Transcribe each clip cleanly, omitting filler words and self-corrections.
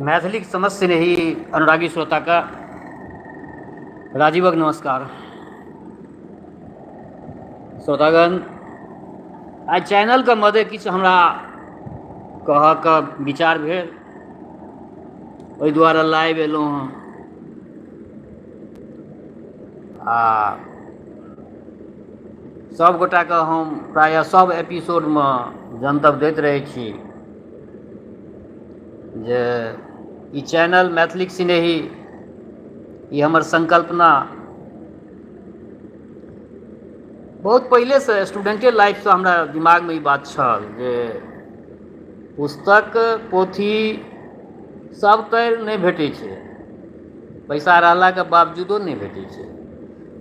मैथिलीक समस्त स्नेही अनुरागी श्रोताके राजीवक नमस्कार। श्रोतागण, आइ चैनलके मदे किछु हमरा कहऽके विचार भेल, ओहि दुआरे लाइव एलहुँ हँ। आ सभ गोटाके हम प्रायः सभ एपिसोडमे जनतब दैत रहै छी जे ई चैनल मैथिलीक सिनेही, ई हमर संकल्पना बहुत पहिलेसँ स्टूडेंटे लाइफसँ हमरा दिमागमे ई बात छल जे पुस्तक पोथी सब तरि नहि भेटै छै, पैसा रहलाके बावजूदो नहि भेटै छै।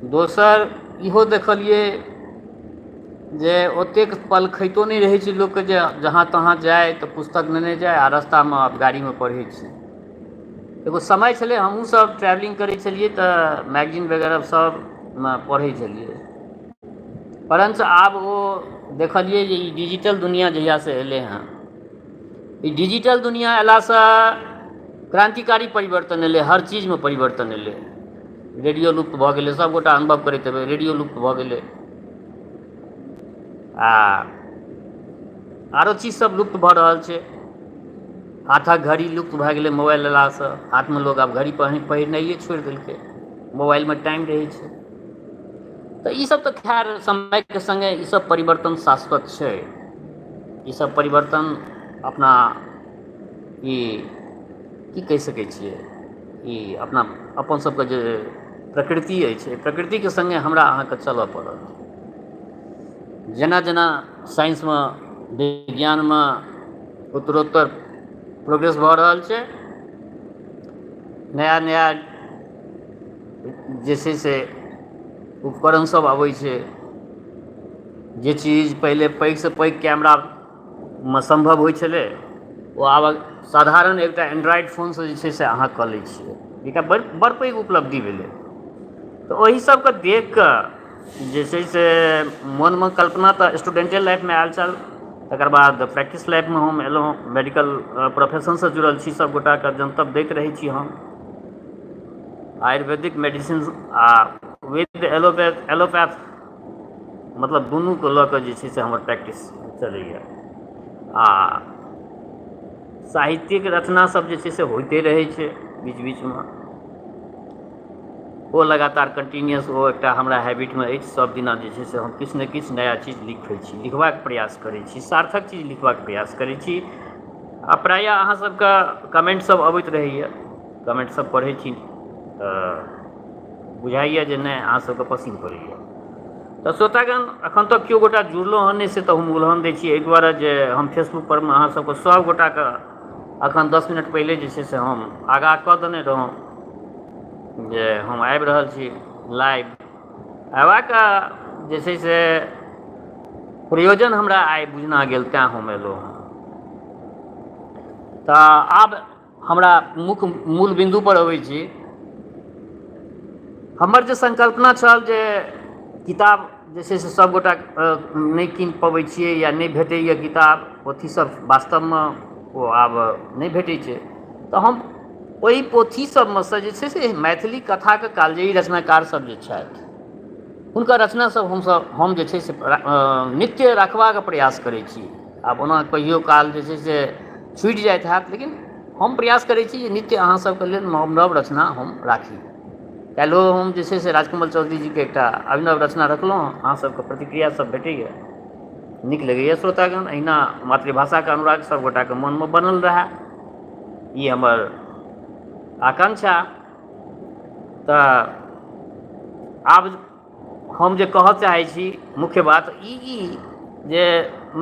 दोसर इहो देखलियै जे ओतेक पलखैतो नहि रहै छै लोकके जे जहाँ तहाँ जाइ तऽ पुस्तक नेने जाइ आ रस्तामे आब गाड़ीमे पढ़ै छी। एगो समय छलै हमहूँ सब ट्रेवलिंग करै छलियै तऽ मैगजीन वगैरह सबमे पढ़ै छलियै, परञ्च आब ओ देखलियै जे ई डिजिटल दुनिआ जहियासँ एलै हँ, ई डिजिटल दुनिआ अयलासँ क्रान्तिकारी परिवर्तन एलै, हर चीजमे परिवर्तन एलै। रेडियो लुप्त भऽ गेलै, सभगोटा अनुभव करैत हेबै, रेडियो लुप्त भऽ गेलै आ आरो चीजसभ लुप्त भऽ रहल छै। हाथक घड़ी लुप्त भए गेलै मोबाइल अयलासँ, हाथमे लोक आब घड़ी पहिरनाइए छोड़ि देलकै, मोबाइलमे टाइम रहै छै। तऽ ईसभ तऽ खैर समयके सङ्गे ईसभ परिवर्तन शाश्वत छै। ईसभ परिवर्तन अपना ई की कहि सकै छियै, ई अपना अपन सबके जे प्रकृति अछि, प्रकृतिके सङ्गे हमरा अहाँके चलऽ पड़त। जेना जेना साइंसमे विज्ञानमे उत्तरोत्तर प्रोग्रेस भऽ रहल छै, नया नया जे छै से उपकरण सब अबै छै। जे चीज पहिले पैघसँ पैघ कैमरामे सम्भव होइ छलै, ओ आब साधारण एकटा एंड्रॉइड फोनसँ जे छै से अहाँ कऽ लै छियै। एकटा बड़ बड़ पैघ उपलब्धि भेलै। तऽ ओहि सबके देख कऽ जे छै से मोनमे कल्पना तऽ स्टूडेंटे लाइफमे आयल छल। तकर बाद प्रैक्टिस लाइफमे हम एलहुँ, मेडिकल प्रोफेशनसँ जुड़ल छी, सभगोटाके जनतब दैत रहै छी हम। आयुर्वेदिक मेडिसिन आ विद एलोपैथ मतलब दुनूके लऽ कऽ जे छै से हमर प्रैक्टिस चलैए। आ साहित्यिक रचना सब जे छै से होइते रहै छै बीच बीचमे, ओ लगातार कंटिन्यूअस ओ एकटा हमरा हैबिटमे अछि। सब दिना जे छै से हम किछु ने किछु नया चीज लिखै छी, लिखबाक प्रयास करै छी, सार्थक चीज लिखबाक प्रयास करै छी। आ प्रायः अहाँ सबके कमेंट सब अबैत रहैए, कमेंट सब पढ़ै छी तऽ बुझाइए जे नहि अहाँ सबके पसिन पड़ैए। तऽ श्रोतागण, एखन तक केओ गोटा जुड़लहुँ हँ नहि, से तऽ हम उलहन दै छी एहि दुआरे जे हम फेसबुक पर मे अहाँ सबके सब गोटाके एखन 10 मिनट पहिले जे छै से हम आगाह कऽ देने रहौँ जे हम आबि रहल छी लाइव। अयबाक जे छै से प्रयोजन हमरा आइ बुझना गेल, तैँ हम एलहुँ हँ। तऽ आब हमरा मुख्य मूल बिन्दुपर अबै छी। हमर जे संकल्पना छल जे किताब जे छै से सभगोटा नहि कीन पबै छियै या नहि भेटैए किताब पोथीसभ, वास्तवमे ओ आब नहि भेटै छै, तऽ हम ओहि पोथी सभमे सँ जे छै से मैथिली कथाके कालजयी रचनाकार सभ जे छथि हुनकर रचना सभ हमसभ हम जे छै से नित्य रखबाक प्रयास करै छी। आब ओना कहियो काल जे छै से छुटि जाइत हैत, लेकिन हम प्रयास करै छी जे नित्य अहाँ सबके लेल नव नव रचना हम राखी। काल्हिओ हम जे छै से राजकमल चौधरी जीके एकटा अभिनव रचना रखलहुँ, अहाँ सबके प्रतिक्रिया सब भेटैए, नीक लगैए। श्रोतागण, अहिना मातृभाषाके अनुराग सब गोटाके मोनमे बनल रहए, ई हमर आकांक्षा। तऽ आब हम जे कहऽ चाहै छी मुख्य बात ई जे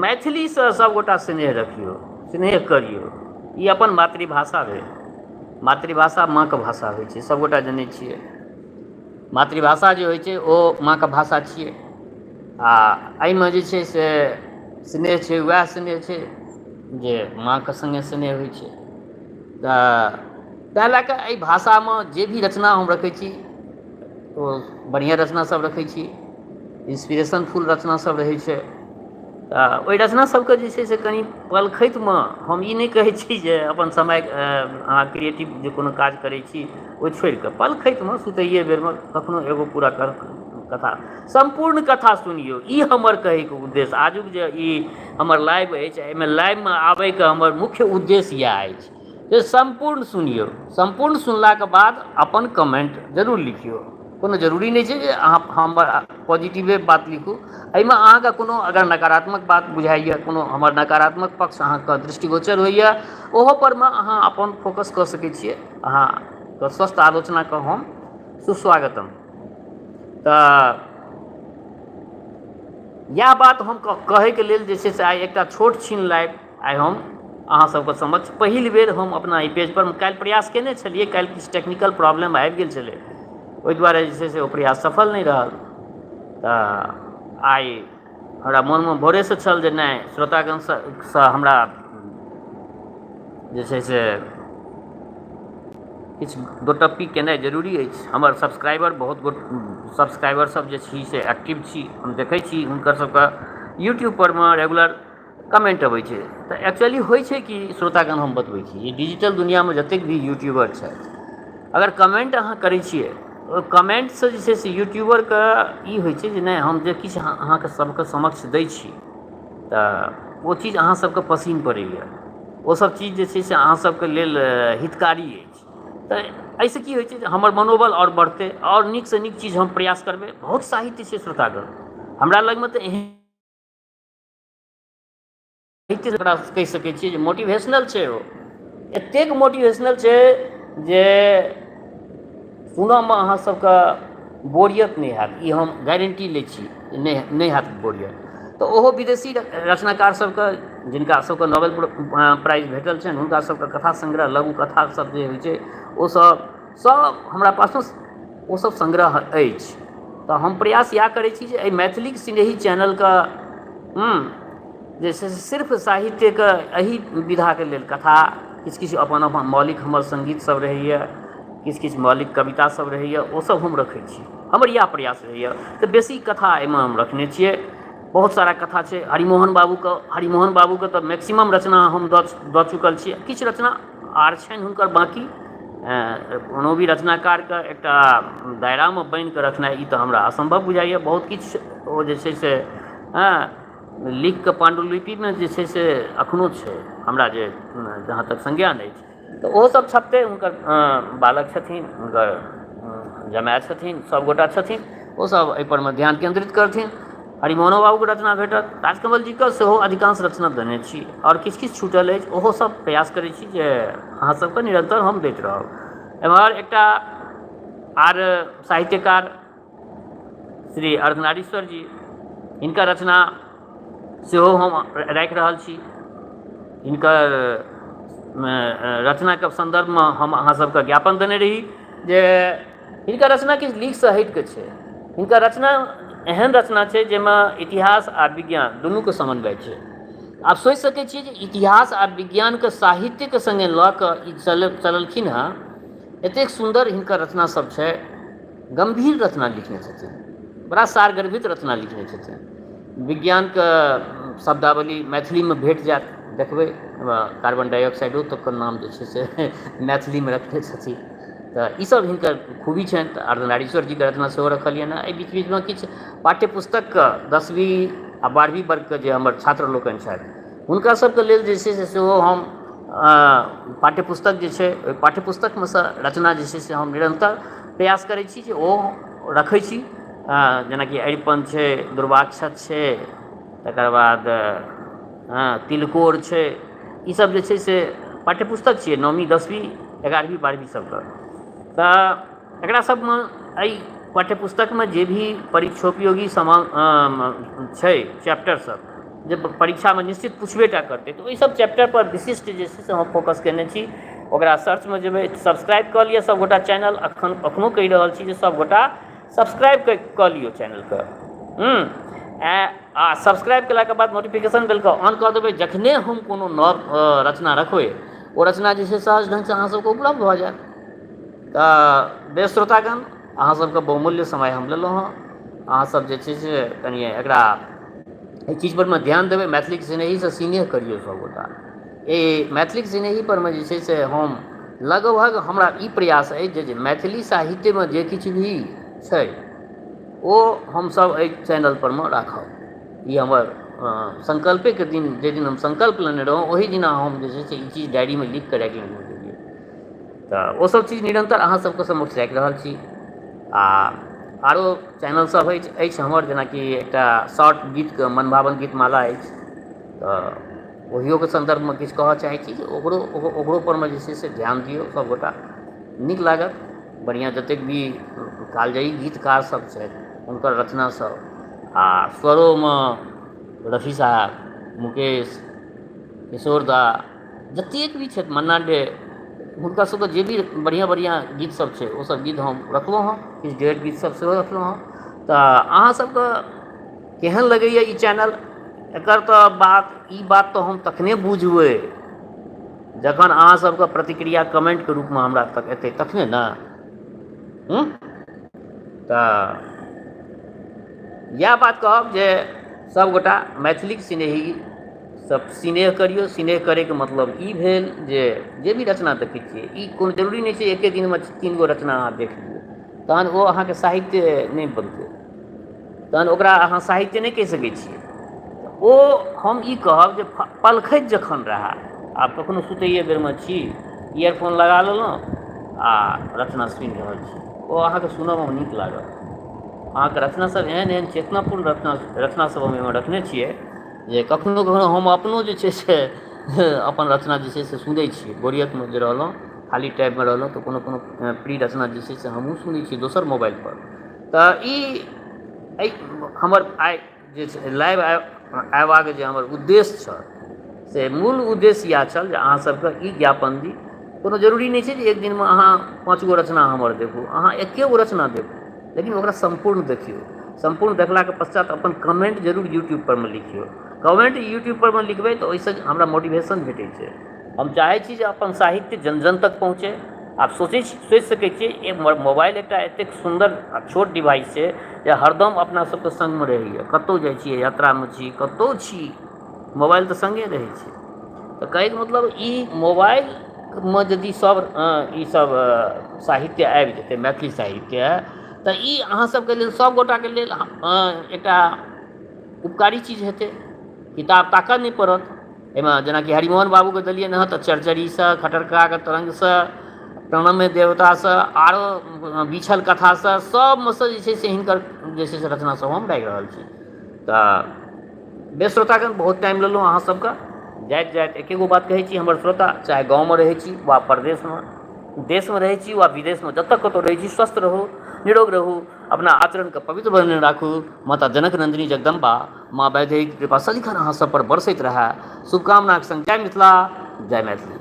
मैथिलीसँ सभगोटा स्नेह रखियौ, स्नेह करियौ। ई अपन मातृभाषा भेल। मातृभाषा माँके भाषा होइ छै, सभगोटा जनै छियै। मातृभाषा जे होइ छै ओ माँके भाषा छियै। आ एहिमे जे छै से स्नेह छै, उएह स्नेह छै जे माँके सङ्गे स्नेह होइ छै। तऽ ताहि लए कऽ एहि भाषामे जे भी रचना हम रखै छी ओ बढ़िआँ रचना सब रखै छी, इन्स्पिरेशन फुल रचना सब रहै छै। तऽ ओहि रचना सबके जे छै से कनि पलखतिमे हम ई नहि कहै छी जे अपन समय अहाँ क्रिएटिव जे कोनो काज करै छी ओ छोड़िकऽ पलखतिमे सुतैए बेरमे कखनो एगो पूरा कथा सम्पूर्ण कथा सुनियौ। ई हमर कहैके उद्देश्य आजुक जे ई हमर लाइव अछि, एहिमे लाइवमे आबैके हमर मुख्य उद्देश्य इएह अछि जे सम्पूर्ण सुनियौ। सम्पूर्ण सुनलाके बाद अपन कमेन्ट जरूर लिखियौ। कोनो जरूरी नहि छै जे अहाँ हमर पॉजिटिवे बात लिखू। एहिमे अहाँके कोनो अगर नकारात्मक बात बुझाइए, कोनो हमर नकारात्मक पक्ष अहाँके दृष्टिगोचर होइए, ओहो परमे अहाँ अपन फोकस कऽ सकै छियै। अहाँके स्वस्थ आलोचनाके हम सुस्वागतम। तऽ इएह बात हम कहैके लेल जे छै से आइ एकटा छोट छिन लाइव आइ हम अहाँ सबके समक्ष पहिल बेर हम अपना एहि पेजपर काल्हि प्रयास कयने छलियै। काल्हि किछु टेक्निकल प्रॉब्लम आबि गेल छलै, ओहि दुआरे जे छै से ओ प्रयास सफल नहि रहल। तऽ आइ हमरा मोनमे भोरेसँ छल जे नहि, श्रोतागणसँ हमरा जे छै से किछु गोटप्पी केनाइ जरूरी अछि। हमर सब्सक्राइबर बहुत गोट सब्सक्राइबर सब जे छी से एक्टिव छी, हम देखै छी हुनकर सबके यूट्यूबपर मे रेगुलर कमेन्ट अबै छै। तऽ एक्चुअली होइ छै कि श्रोतागण, हम बतबै छी, ई डिजिटल दुनिआँमे जतेक भी यूट्यूबर छथि, अगर कमेन्ट अहाँ करै छियै, ओहि कमेन्टसँ जे छै से यूट्यूबरके ई होइ छै जे नहि, हम जे किछु अहाँके सबके समक्ष दै छी तऽ ओ चीज अहाँ सबके पसिन पड़ैए, ओसब चीज जे छै से अहाँ सबके लेल हितकारी अछि। तऽ एहिसँ की होइ छै जे हमर मनोबल आओर बढ़तै, आओर नीकसँ नीक चीज हम प्रयास करबै। बहुत साहित्य छै श्रोतागण हमरा लगमे, तऽ एहन ओकरा कहि सकै छियै जे मोटिवेशनल छै। ओ एतेक मोटिवेशनल छै जे सुनऽमे अहाँ सबके बोरियत नहि हैत, ई हम गारंटी लै छी, नहि नहि हैत बोरियत। तऽ ओहो विदेशी रचनाकार सबके, जिनका सबके नोबेल प्राइज भेटल छनि, हुनका सबके कथा संग्रह, लघु कथा सब जे होइ छै, ओसब सब हमरा पासो ओसब संग्रह अछि। तऽ हम प्रयास इएह करै छी जे एहि मैथिलीक सिनेही चैनलके जे छै से सिर्फ साहित्यके एहि विधाके लेल कथा, किछु किछु अपन अपन मौलिक हमर सङ्गीत सब रहैए, किछु किछु मौलिक कविता सब रहैए, ओसब हम रखै छी। हमर इएह प्रयास रहैए। तऽ बेसी कथा एहिमे हम रखने छियै। बहुत सारा कथा छै हरिमोहन बाबूके। हरिमोहन बाबूके तऽ मैक्सिमम रचना हम दऽ चुकल छी। किछु रचना आर छनि हुनकर बाँकी। कोनो भी रचनाकारके एकटा दायरामे बान्हिकऽ रखनाइ ई तऽ हमरा असम्भव बुझाइए। बहुत किछु ओ जे छै से हँ लिखिकऽ पाण्डुलिपिमे जे छै से एखनो छै, हमरा जे जहाँ तक संज्ञान अछि, तऽ ओहोसभ छपतै। हुनकर बालक छथिन, हुनकर जमाए छथिन, सभगोटा छथिन, ओसभ एहिपर मे ध्यान केन्द्रित करथिन। हरिमोहनो बाबूके रचना भेटत। राजकमल जीके सेहो अधिकांश रचना देने छी, आओर किछु किछु छूटल अछि, ओहो सब प्रयास करै छी जे अहाँ सबके निरन्तर हम दैत रहब। एम्हर एकटा आर साहित्यकार श्री अर्धनारीश्वर जी, हिनकर रचना सेहो हम राखि रहल छी। हिनकर रचनाके सन्दर्भमे हम अहाँ सबके ज्ञापन देने रही जे हिनकर रचना किछु लीकसँ हटिकऽ छै। हिनकर रचना एहन रचना छै जाहिमे इतिहास आ विज्ञान दुनूके समन्वय छै। आब सोचि सकै छियै जे इतिहास आ विज्ञानके साहित्यके सङ्गे लऽ कऽ ई चललखिन हँ। एतेक सुन्दर हिनकर रचना सब छै। गम्भीर रचना लिखने छथिन, बड़ा सारगर्भित रचना लिखने छथिन। विज्ञानके शब्दावली मैथिलीमे भेट जायत, देखबै कार्बन डाइऑक्साइडो तकके नाम जे छै से मैथिलीमे रखने छथिन। तऽ ईसब हिनकर खूबी छनि। तऽ अर्धनारीश्वर जीके रचना सेहो रखलियनि हँ। एहि बीच बीचमे किछु पाठ्य पुस्तकके 10वीं आ 12वीं वर्गके जे हमर छात्र लोकनि छथि, हुनका सबके लेल जे छै से सेहो हम पाठ्य पुस्तक जे छै, ओहि पाठ्य पुस्तकमे सँ रचना जे छै से हम निरन्तर प्रयास करै छी जे ओ रखै छी। जेनाकि अरिपन छै, दुर्वाक्षत छै, तकर बाद हँ तिलकोर छै, ईसब जे छै से पाठ्यपुस्तक छियै 9वीं 10वीं 11वीं 12वीं सबके। तऽ एकरा सबमे, एहि पाठ्यपुस्तकमे जे भी परीक्षोपयोगी सामान छै, चैप्टर सब जे परीक्षामे निश्चित पुछबे टा करतै, तऽ ओहि सब चैप्टर पर विशिष्ट जे छै से हम फोकस कयने छी। ओकरा सर्चमे जेबै, सब्सक्राइब कऽ लिअ सबगोटा चैनल। अखनो कहि रहल छी जे सबगोटा सब्सक्राइब कऽ लियौ चैनलके आ सब्सक्राइब केलाके बाद नोटिफिकेशन बेलके ऑन कऽ देबै। जखने हम कोनो नव रचना रखबै, ओ रचना जे छै सहज ढङ्गसँ अहाँ सबके उपलब्ध भऽ जायत। तऽ बेस श्रोतागण, अहाँ सबके बहुमूल्य समय हम लेलहुँ हँ। अहाँ सब जे छै से कनि एकरा एहि चीजपरमे ध्यान देबै। मैथिलीके सिनेहीसँ सिनेह करियौ सभगोटा। एहि मैथिलीके सिनेहीपरमे जे छै से हम लगभग हमरा ई प्रयास अछि जे मैथिली साहित्यमे जे किछु भी छै ओ हमसभ एहि चैनलपर मे राखब। ई हमर संकल्पेके दिन, जाहि दिन हम संकल्प लेने रहौँ, ओहि दिना हम जे छै से ई चीज डायरीमे लिखिकऽ राखि लेने रहियै। तऽ ओसभ चीज निरन्तर अहाँ सभके समक्ष राखि रहल छी। आ आरो चैनलसभ अछि हमर, जेनाकि एकटा शॉर्ट गीतके मनभावन गीतमाला अछि, तऽ ओहियोके सन्दर्भमे किछु कहऽ चाहै छी जे ओकरो ओकरोपर मे जे छै से ध्यान दियौ सभगोटा, नीक लागत। बढ़िआँ जतेक भी कालजयी गीतकार सब छथि, हुनकर रचनासभ आ स्वरोमे रफी साहब, मुकेश, किशोर दा, जतेक भी छथि, मन्ना डे, हुनका सबके जे भी बढ़िआँ बढ़िआँ गीत सब छै, ओसब गीत हम रखलहुँ हँ। किछु डेढ़ गीत सब सेहो रखलहुँ हँ। तऽ अहाँ सबके केहन लगैए ई चैनल, एकर तऽ बात ई बात तऽ हम तखने बुझबै जखन अहाँ सबके प्रतिक्रिया कमेन्टके रूपमे हमरा तक एतै, तखने ने। तऽ इएह बात कहब जे सभगोटा मैथिलीके सिनेही सब सिनेह करियौ। सिनेह करैके मतलब ई भेल जे जे भी रचना देखै छियै, ई कोनो जरूरी नहि छै एके दिनमे 3 गो रचना अहाँ देख लियौ, तहन ओ अहाँके साहित्य नहि बनतै, तहन ओकरा अहाँ साहित्य नहि कहि सकै छियै। ओ हम ई कहब जे पलखति जखन रहए, आब कखनो सुतैए बेरमे छी, इयरफोन लगा लेलहुँ आ रचना सुनि रहल छी, ओ अहाँके सुनऽमे नीक लागत। अहाँके रचना सब एहन एहन चेतनापूर्ण रचना सब हम ओहिमे रखने छियै जे कखनो कखनो हम अपनो जे छै से अपन रचना जे छै से सुनै छियै। बोरियतमे जे रहलहुँ, खाली टाइममे रहलहुँ, तऽ कोनो कोनो प्रिय रचना जे छै से हमहूँ सुनै छियै दोसर मोबाइलपर। तऽ ई एहि हमर आइ जे छै लाइव अयबाक जे हमर उद्देश्य छल, से मूल उद्देश्य इएह छल जे अहाँ सबके ई ज्ञापन दी। कोनो जरूरी नहि छै जे एक दिनमे अहाँ 5 गो रचना हमर देखू, अहाँ एके गो रचना देखू, लेकिन ओकरा सम्पूर्ण देखियौ। सम्पूर्ण देखलाके पश्चात अपन कमेन्ट जरूर यूट्यूबपर मे लिखियौ। कमेन्ट यूट्यूबपर मे लिखबै तऽ ओहिसँ हमरा मोटिवेशन भेटै छै। हम चाहै छी जे अपन साहित्य जन जन तक पहुँचै। आब सोचै छी, सोचि सकै छियै, मोबाइल एकटा एतेक सुन्दर आ छोट डिवाइस छै जे हरदम अपना सबके सङ्गमे रहैए। कतहु जाइ छियै, यात्रामे छी, कतहु छी, मोबाइल तऽ सङ्गे रहै छै। तऽ कहैके मतलब ई मोबाइलमे यदि सब ईसब साहित्य आबि जेतै, मैथिली साहित्य, तऽ ई अहाँ सबके लेल, सब गोटाके लेल एकटा उपकारी चीज हेतै। किताब ताकऽ नहि पड़त। एहिमे जेनाकि हरिमोहन बाबूके देलियनि हँ तऽ चरचरीसँ, खट्टर काकाके तरङ्गसँ, प्रणम्य देवतासँ, आरो बिछल कथासँ, सबमे सँ जे छै से हिनकर जे छै से रचना सब हम राखि रहल छी। तऽ बेस श्रोतागण, बहुत टाइम लेलहुँ अहाँ सबके। जाइत जाइत एके गो बात कहै छी हमर श्रोता, चाहे गाँवमे रहै छी वा परदेशमे, देशमे रहै छी वा विदेशमे, जतऽ कतहु रहै छी, स्वस्थ रहू, निरोग रहू, अपना आचरणके पवित्र बनेने राखू। माता जनक नन्दिनी जगदम्बा माँ वैदेहीके कृपा सदिखन अहाँ सब पर बरसैत रहए। शुभकामनाके सङ्ग जय मिथिला, जय मैथिली।